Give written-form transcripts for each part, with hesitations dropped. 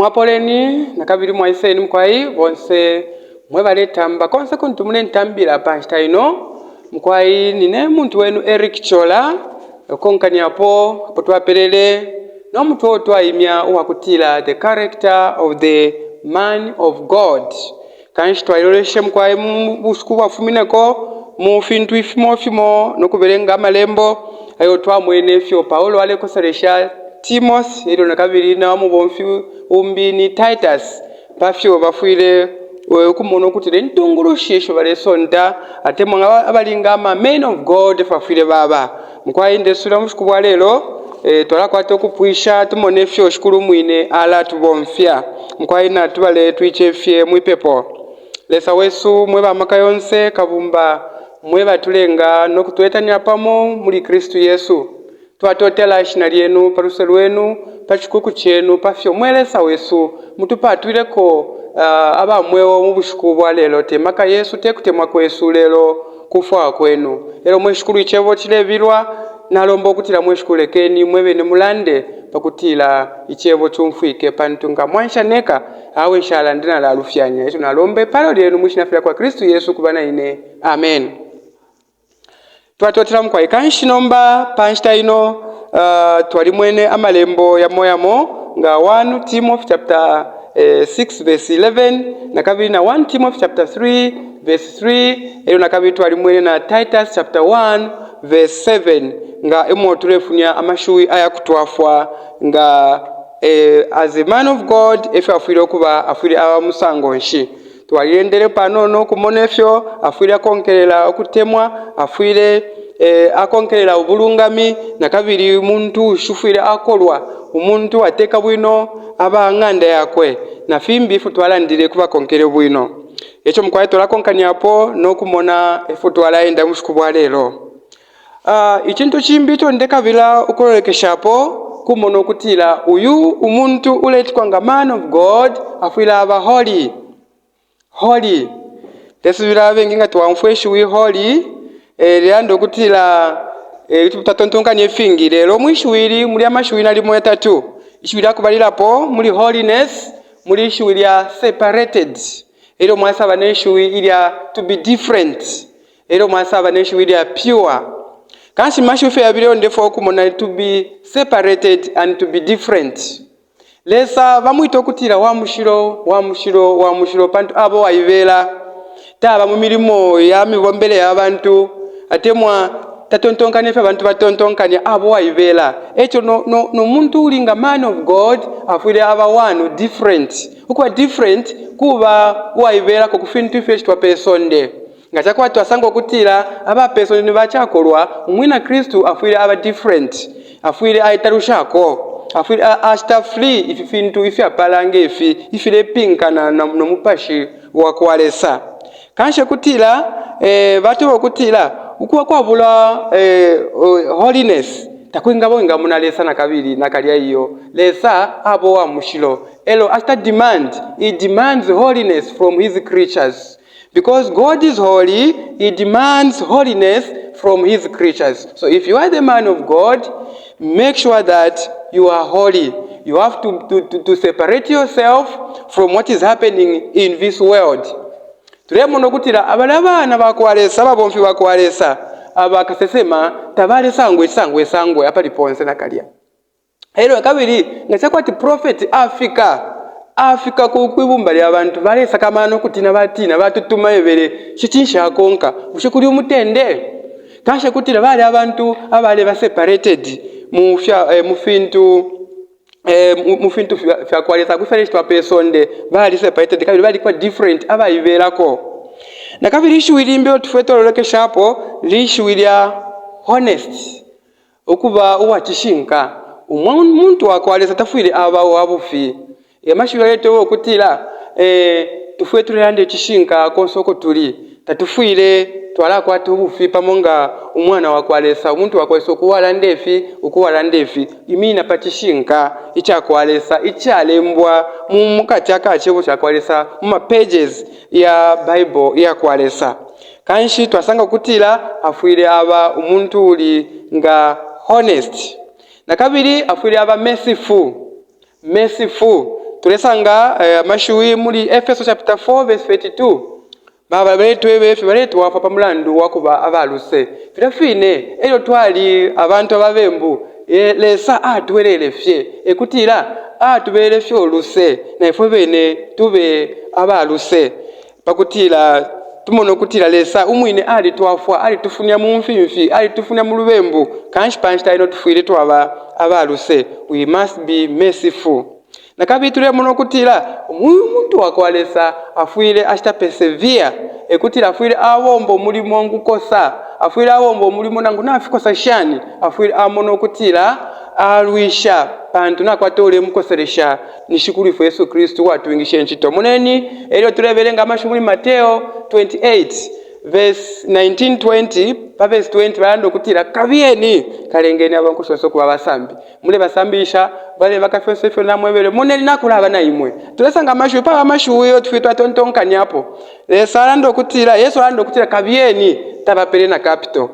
Mwapoleni nakabili mwaiseni mukwai bonse mwe baletamba konse kuntu mulentambila pa nshita ino. Mukwai nine muntu wenu Eric Chola ukonkanyapo apo twapelele no mutwe uo twaimya uwa kutila The Character of the Man of God. Kanshi twailoleshe mukwai mu bushiku bwafumineko mu fintu ifimo fimo no kubelenga amalembo ayo twamwene ifyo Paulo alekoselesha Timothy elyo nakabili na mubomfi umbi ni Titus pafyo bafwile ukumona ukutila intungulushi isho balesonta atemwa abalinga ama men of God efyo bafwile baba. Mukwai ndesubila mu bushiku bwa lelo twalakwata ukupwisha tumone ifyo Shikulu umwine alatubomfya. Mukwai natubale tuicefye mwipepo. Lesa wesu mwe ba maka yonse Kabumba mwe batulenga no kutuletanya pamo muli Kristu Yesu. Twatotela ishina lyenu pa luse lwenu, pa cikuku cenu, pa fyo mwe Lesa wesu mutupatwileko aba mweo mu bushiku bwa lelo. Te maka yesu, te kutemwa kwesu, lelo kufwaya kwenu. Lelo mwe Shikulu icebo cilebilwa, nalomba ukutila mwe Shikulu lekeni mwe bene mulande pakutila icebo cumfwike, pantu nga mwansha neka, awe nshalande nalalufyanya. Eco nalomba ipalo lyenu mwi shina lya kwa Kristu Yesu kuba na ine. Amen. Twatotela mukwai. Kanshi nomba pa nshita ino twalimwene amalembo yamo yamo nga 1 Timothy chapter 6 verse 11 nakabili na 1 Timothy chapter 3 verse 3 elyo nakabili twalimwene na Titus chapter 1 verse 7 nga emo tulefunya amashiwi ayakutwafwa nga as a man of God efyo afwile ukuba, afwile aba musango nshi. Twalilendele panono ukumona ifyo afwile akonkelela ukutemwa, afwile akonkelela ubulungami, nakabili umuntu ushufwile akolwa, umuntu ateka bwino aba ng'anda yakwe, na fimbi ifyo twalandile kubakonkele bwino. Eco mukwai twalakonkanyapo no kumona ifyo twalaenda mu bushiku bwa lelo. Icintu cimbi ico ndekabila ukulolekeshapo kumona ukutila uyu umuntu uleitwa nga man of God afwile aba holy. Holy. Ndesubila abengi nga twaumfwa ishiwi holy lilanda ukutila tutatontonkanya ifingi, lelo mwishiwi ili muli amashiwi nalimo yatatu. Ishiwi lya kubalilapo muli holiness, muli ishiwi lya separated, elyo mwasaba ne shiwi ilya to be different, elyo mwasaba ne shiwi ilya pure. Kanshi mashiwi fye yabili ndefwaya ukumona to be separated and to be different. Lesa bamwita ukutila wa mushilo, wa mushilo, wa mushilo pantu abo waibela. Taba mu milimo ya mibombele ya bantu atemwa tatontonkanya ifyo abantu batontonkanya, abo waibela. Eco no, no, no muntu uli nga man of God afwile aba one different. Ukuba different kuba uwaibelako ku fintu ifyo citwa pe sonde. Nga cakuba twasanga ukutila aba pe sonde ni bacakolwa, umwina Kristu afwile aba different, afwile aitalushako, afwile ashita free ifi fintu ifyapala ngefi ifilepinkana no mupashi wa kwa Lesa. Kanshi kutila batoba ukutila ukuba kwabula holiness takwingaba wingamona Lesa nakabili nakalya iyo. Lesa abo wa mushilo, elo ashita demand, he demands holiness from his creatures. Because God is holy, he demands holiness from his creatures. So if you are the man of God, make sure that you are holy. You have to separate yourself from what is happening in this world. Tulemona ukutila abali abana bakwa Lesa, ababomfi bakwa Lesa, abakasesema tabalesangwa isangwe sangwe apali ponse nakalya. Elyo kabili nga cakwati prophet afika afika ku kwibumba lya bantu balesakamana ukutina, batina batutuma ebele shicinshi akonka, bushe kuli umutende? Kanshi kutila bali abantu abaleba separated mu fya mu fintu mu fintu fya kwa Lesa kufyalishitwa pe sonde, bali separated kabili bali kwa different abaibelako. Na kabili ishiwi limbi tufwe twalolekeshapo lishiwi lya honest, ukuba uwa cishinka. Umuntu wa kwa Lesa tafwile aba uwa bufi. Amashiwi yaletoba ukutila tufwile tulelanda icishinka konse uko tuli, tatufwile twalakwata ubufi pamo nga umwana wa kwa Lesa. Umuntu wa kwa Lesa ukuwalanda ifi, ukuwalanda ifi, imina pa cishinka ica kwa Lesa icalembwa mu mukati aka cebo ca kwa Lesa mu ma pages ya Bible ya kwa Lesa. Kanshi twasanga ukutila afwile aba umuntu uli nga honest, na kabili afwile aba merciful. Merciful. Tulesanga amashiwi muli Efeso chapter 4 verse 32. Baba baletweba ifi baletwafwa pa mulandu wa kuba aba luse. Filya fine elyo twali abantu ababembu, Lesa atwelele fye, e kutila atubelele fye uluse, na ifwe bene tube aba luse pa kutila tumone ukutila Lesa umwine alitwafwa, alitufunya mu mfimfi, alitufunya mu lubembu. Kanshi pa nshita ino tufwile twaba aba luse. We must be merciful. Na kabili tulemona ukutila uyu muntu wa kwa Lesa afwile acita persevere, e kutila afwile abomba umulimo ngukosa, afwile abomba umulimo nangu nafikosa shani, afwile amona ukutila alwisha, pantu nakwata ulemukoselesha ni Shikulwifwe Yesu Kristu uwatwingisha incito. Moneni elyo tulebelenga amashiwi muli Mateo 28 verse 19 20, pa verse 20 balanda ukutila kabiyeni kalengeni abanko shonse ukuba abasambi, mulebasambilisha balebaka fyonse ifyo namwebele, moneni nakulaba na imwe. Tulesanga amashiwi paba amashiwi yo tufwile twatontonkanyapo. Lesa alanda ukutila, Yesu alanda ukutila kabiyeni, tabapele na capital.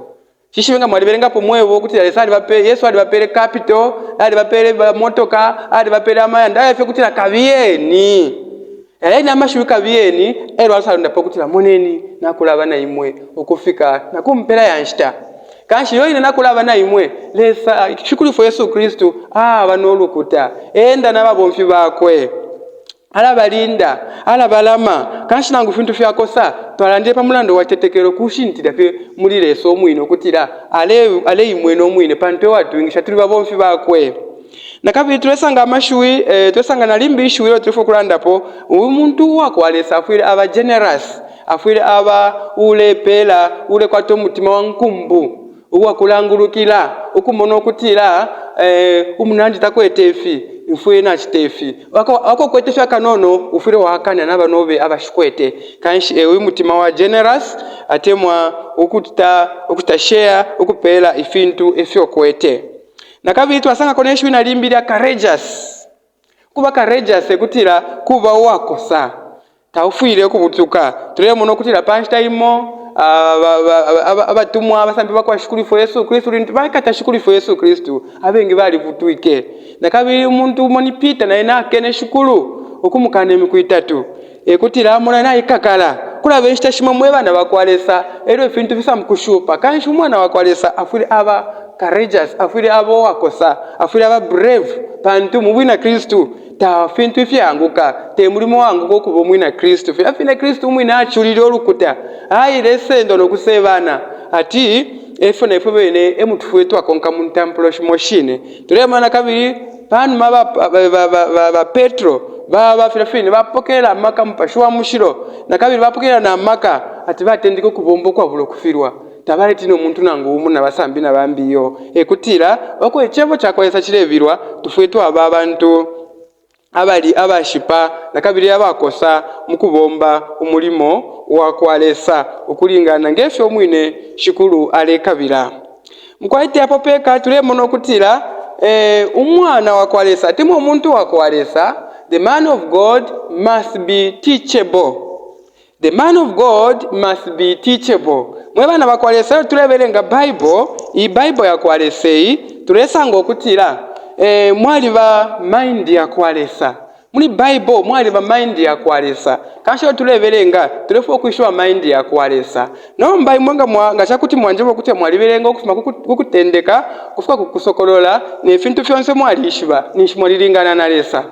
Shishibe nga mwalibelengapo mwebo ukutila Lesa alibapele, Yesu alibapele capital, alibapele motoka, alibapele amayanda, ayafye ukutila kabiyeni. Yaleni amashiwi kabiyeni, elyo asalundapo ukutila moneni nakulaba na imwe ukufika na kumpela ya nshita. Kanshi yo ine nakulaba na imwe, Lesa Shikulwifwe Yesu Kristu aba no lukuta, enda na babomfi bakwe, alabalinda, alabalama. Kanshi nangu fintu fyakosa, twalandile pa mulandu wa citetekelo kushintila fye muli Lesa umwine ukutila aleimwena umwine, pantu ewatwingisha, tuli babomfi bakwe. Na kabili tulesanga amashiwi, tulesanga na limbi ishiwi ilyo tulifwile ukulandapo. Uyu muntu uwa kwa Lesa afwile aba generous, afwile aba ulepela, ulekwata umutima wa nkumbu, uwakulangulukila, ukumona ukutila umunandi takwete ifi, mfwile nacita ifi. Akokwete fye akanono, ufwile wakana na banobe abashikwete. Kanshi uyu mutima wa generous, atemwa ukuta share, ukupela ifintu ifyo kwete. Na kabili twasangako ne shiwi na limbi lya courageous. Kuba courageous ekutila kuba uwakosa, taufwile ukubutuka. Tulemona ukutila pa nshita imo abatumwa abasambi bakwa Shikulwifwe Yesu Kristu, lintu baikata Shikulwifwe Yesu Kristu, abengi balibutwike. Na kabili umuntu umo ni Peter, naye nakene Shikulu ukumukana imiku itatu, ekutila amona naikakala. Kulaba inshita shimo mwe bana bakwa Lesa elyo ifintu fisa mukushupa. Kanshi umwana wakwa Lesa afwile aba courageous, afwile aba uwakosa, afwile aba brave, pantu mu bwina Kristu ta fintu ifyaanguka, te mulimo wanguka ukuba umwina Kristu. Filya fine Kristu umwine aculile ulukuta, aile sendo no kusebana, ati efyo na ifwe bene emutufwile twakonka mu ntampulo shimo shine. Tulemona kabili panuma ba Petro baba filya fine bapokelela amaka Mupashi wa Mushilo, na kabili bapokelela na maka ati batendeke ukubomba ukwabula ukufilwa, tabaletina umuntu nangu umo na basambi na bambi iyo. Ekutila oko icebo ca kwa Lesa cilebilwa, tufwile twaba abantu abali abashipa na kabili abakosa mu kubomba umulimo wa kwa Lesa ukulingana ngefyo umwine Shikulu alekabila. Mukwaite apo peka tulemona ukutila umwana wa kwa Lesa atemwa umuntu wa kwa Lesa, the man of God must be teachable. The man of God must be teachable. Mwe bana ba kwa Lesa, tulebelenga Bible, iyi Bible ya kwa Lesa iyi, tulesanga ukutila mwaliba mind ya kwa Lesa. Muli Bible mwaliba mind ya kwa Lesa. Kanshi tulebelenga, tulefwaya ukwishiba mind ya kwa Lesa. Nomba imwe nga cakuti mwanjeba ukuti mwalibelenga ukufuma kukutendeka kufika kukusokolola, ne fintu fyonse mwalishiba, ninshi mwalilingana na Lesa.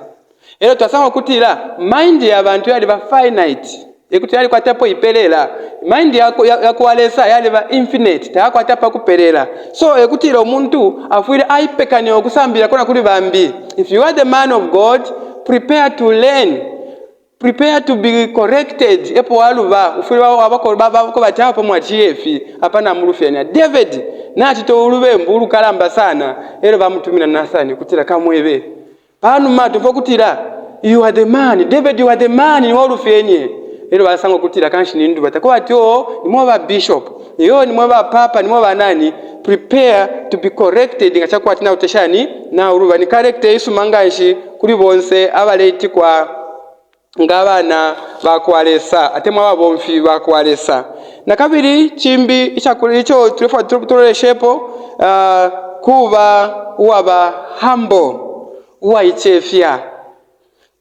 Elyo twasanga ukutila mind ya bantu yaliba finite, ekuti yalikwatapo ipelela. Mind ya kwa Lesa yaliba infinite, tayakwatapo kupelela. So ekutila umuntu afwile aipekanya ukusambilila kona kuli bambi. If you are the man of God, prepare to learn, prepare to be corrected. Epo waluba ufwile wabako bati apo mwachiye ifi apa namulufyanya. David nachita ulubembu ulukalamba sana, elyo bamutumina Nathani kutila kamwebe. Panuma tumfwa kutila you are the man, David, you are the man, ni walufyenye. Elyo basanga kutila kanshi ni nduba takuba ati o nimwe ba bishop, iyo nimwe ba papa, nimwe ba nani. Prepare to be corrected nga chakwati na uteshani na uluba ni character isuma nganshi kuli bonse abaletikwa ngabana ba kwa Lesa atemwa ababomfi ba kwa Lesa. Na kabili chimbi icho tulefwa tuloleshepo, kuba uwaba humble, uwaichefya.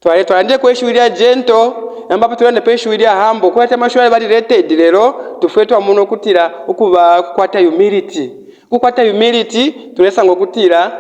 Twale twalandile kwe shiwi lya gentle, namba apa tulanda pe shiwi lya humble. Kwati amashiwi yali related, lelo tufwe twamona ukutila ukuba kukwata humility. Kukwata humility tulesanga ukutila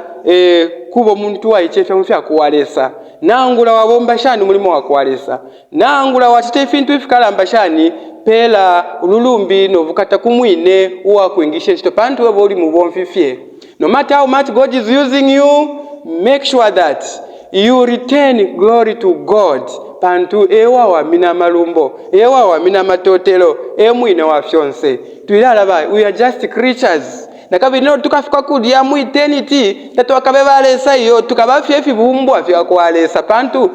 kuba umuntu uwaicefya mu fyakuwa Lesa. Nangula wabomba shani umulimo wa kwa Lesa, nangula wacita ifintu ifikalamba shani, pela ululumbi no bukata ku mwine uwakwingisha incito, pantu webo uli mubomfi fye. No matter how much God is using you, make sure that you return glory to God, pantu ewawamina amalumbo, ewawamina amatotelo, e mwine wa fyonse. Twilalaba we are just creatures. Nakabili no tukafika kulya mu eternity, tatwakabe ba Lesa iyo, tukaba fye ifibumbwa fya kwa Lesa, pantu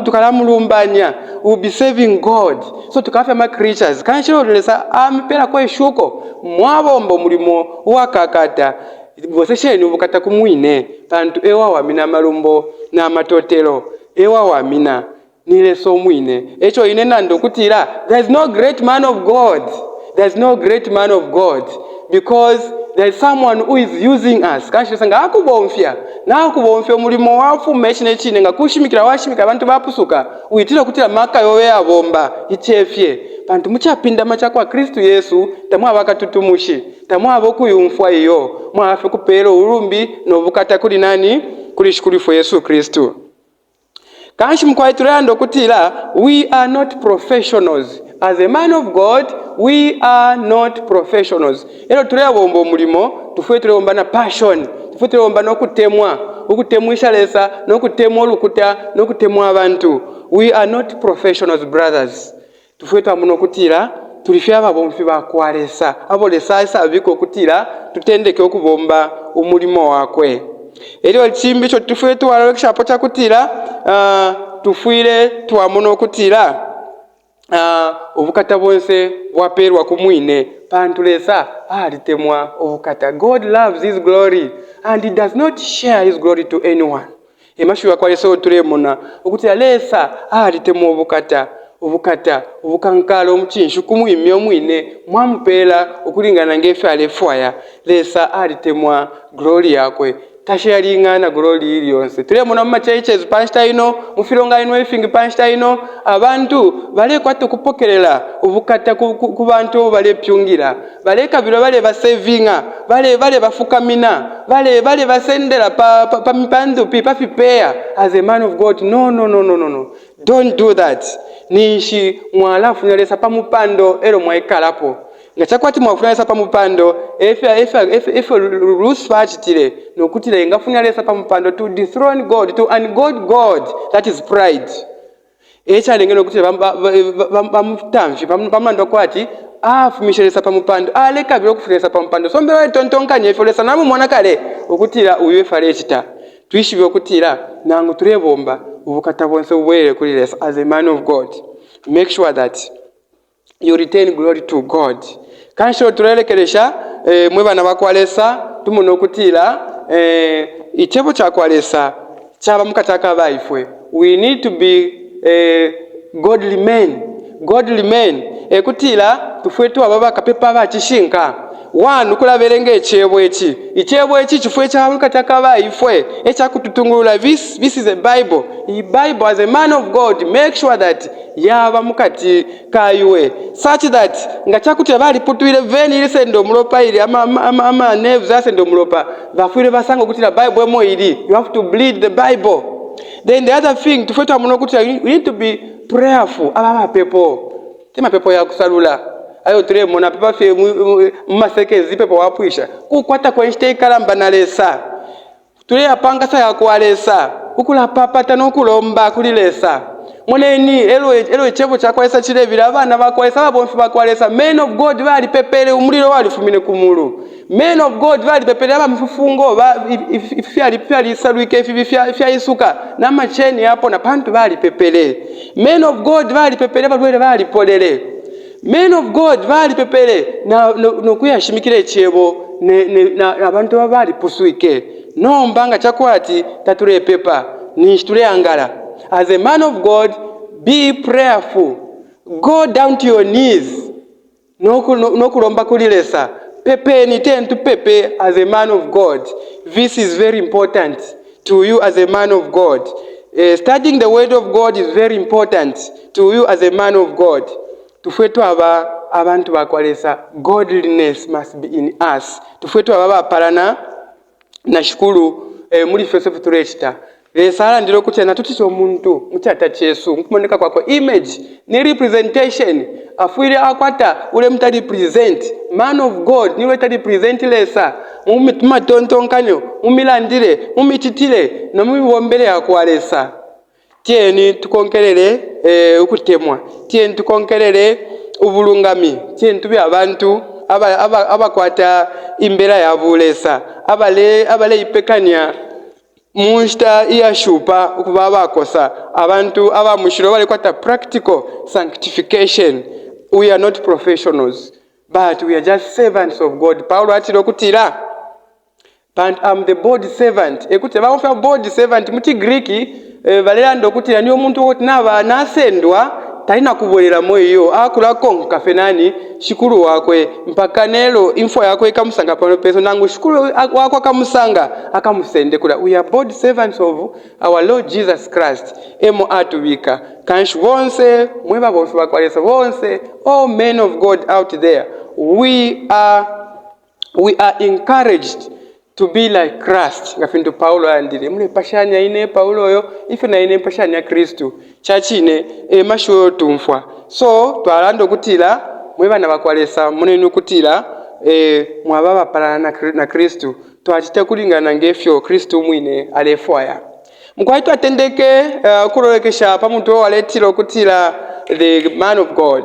tukalamulumbanya. We will be serving God, so tukaba fye ama creatures. Kanshi lelo Lesa amipelako ishuko, mwabomba umulimo uwakakata, bosesheni ubukata ku mwine, pantu ewawamina amalumbo na matotelo, ewawamina ni Lesa umwine. Eco ine nanda ukutila there is no great man of God, there is no great man of God, because there is someone who is using us. Kanshi Lesa nga akubomfya, nakubomfya umulimo wafuma icine cine, nga kushimikila washimika abantu bapusuka, witile ukutila maka yobe yabomba. Icefye, pantu mucapindama cakwa Kristu Yesu tamwaba akatutumushi, tamwaba ukuyumfwa iyo, mwaba fye kupela ulumbi no bukata kuli nani? Kuli Shikulwifwe Yesu Kristu. Kanshi mukwai tulelanda ukutila we are not professionals. As a man of God, we are not professionals. Elo tulebomba umulimo, tufwe tulebomba na passion, tufwe tulebomba no kutemwa, ukutemwisha Lesa, no kutemwa ulukuta, no kutemwa abantu. We are not professionals, brothers. Tufwe twamona ukutila tuli fye ababomfi ba kwa Lesa, abo Lesa asabika ukutila tutendeke ukubomba umulimo wakwe. Elyo cimbi ico tufwile twalolekeshapo cakutila tufwile twamona ukutila ubukata bonse bwapelwa ku mwine, pantu Lesa alitemwa ubukata. God loves his glory and he does not share his glory to anyone. Emashiwi yakwa Lesa oyo tulemona ukutila Lesa alitemwa ubukata, ubukata, ubukankala, umucinshi kumwimya umwine, mwamupela ukulingana ngefyo alefwaya. Lesa alitemwa glory yakwe, tashalingana glory ili yonse. Tulemona mu churches pa nshita ino, mu filonganino ifingi pa nshita ino, abantu balekwata ukupokelela ubukata ku bantu abo balepyungila, balekabila balebasevinga, balebafukamina, balebasendela pa mipandupi pa fipeya. As a man of God, no, no, no, no, no, no, don't do that. Ninshi mwalafunya Lesa pa mupando elo mwaikalapo. Nga cakwati mwafunya Lesa pa mupando, efyo Lucifer acitile, nokutila engafunya Lesa pa mupando, to dethrone God, to ungod God, that is pride. Ecalengele ukutila bamutamfye pamulandu wakwati afumishe Lesa pa mupando, alekabila ukufunya Lesa pa mupando. So mbele baletontonkanya ifyo Lesa namumona kale ukutila uyu efyo alecita. Twishibe ukutila nangu tulebomba, ubukata bonse bubwelele kuli Lesa. As a man of God, make sure that you return glory to God. Kanshi tulelekelesha, mwe bana bakwa Lesa, tumona ukutila icebo cakwa Lesa caba mukati aka ifwe. We need to be godly men, godly men, ekutila tufwe twaba bakapepa abacishinka. One, ukulabelenga icebo ici. Icebo ici chifwe caba mukati aka ifwe, ekyakututungulula. This is a Bible. Iyi Bible, as a man of God, make sure that yaba mukati kaiwe, such that nga cakutila baliputwile vein ilisenda umulopa ili ama nerves asenda umulopa, bafwile basanga ukutila Bible emo ili. You have to bleed the Bible. Then the other thing, tufwe twamona ukutila we need to be prayerful, aba mapepo te mapepo ya kusalula ayo tulemona pepa fye mu maseconds, ipepo wapwisha. Kukwata kwa inshita ikalamba na Lesa, tuleyapanga sa yakwa Lesa, ukulapapata nokulomba kuli Lesa. Moneni elo icebo cakwa Lesa cilebila abana bakwa Lesa, ababomfi bakwa Lesa, men of God balipepele, umulilo walifumine ku mulu. Men of God balipepele, abamifufungo fyalisalwike, ifibi fyaisuka namacheni yapona, pantu balipepele. Men of God balipepele, abalwele balipolele. Men of God balipepele nokuyashimikila icebo, abantu aba balipuswike. Nomba nga cakwati tatulepepa, ninshi tuleangala. As a man of God, be prayerful, go down to your knees nokulomba kuli Lesa. Pepeni, ten tupepe. As a man of God, this is very important to you as a man of God. Studying the word of God is very important to you as a man of God. Tufwe twaba abantu bakwa Lesa. Godliness must be in us. Tufwe twaba abapalana na Shikulu muli fyonse ifyo tulecita. Lesa alandile ukutila natucite umuntu mu cata cesu, mukumoneka kwakwe, image ni representation. Afwile akwata ulemuta represent man of God, ni uleta represent Lesa mu matontonkanyo, mu milandile, mu micitile na mu mibombele yakwa Lesa. Tiyeni tukonkelele ukutemwa, tiyeni tukonkelele ubulungami, tiyeni tube abantu abakwata imbela ya bulesa, abaleipekanya mu nshita iyashupa ukuba abakosa, abantu aba mushilo balekwata practical sanctification. We are not professionals, but we are just servants of God. Paulo atile ukutila, "But I'm the bond servant." Ekuti bamufya bond servant mu ciGriki, balelanda ukutila niyo muntu ukuti naba nasendwa tali nakubwelelamo iyo, akulakonka fye nani? Shikulu wakwe, mpaka nelo imfwa yakwe ikamusanga pano peso, nangu shikulu wakwe akamusanga akamusende kula. We are bond servants of our Lord Jesus Christ. Emo atubika. Kanshi bonse mwe babomfi bakwa Lesa bonse, all men of God out there, we are encouraged to be like Christ, nga fintu Paulo alandile, "Mulepashanya ine Paulo oyo ifyo na ine mpashanya Kristu." Cacine, e mashiwi tumfwa. So twalanda ukutila mwe bana bakwa Lesa, moneni ukutila mwaba abapalana na Kristu, twacita kulingana ngefyo Kristu umwine alefwaya. Mukwai, twatendeke ukulolekesha pa mutwe waletila ukutila the man of God.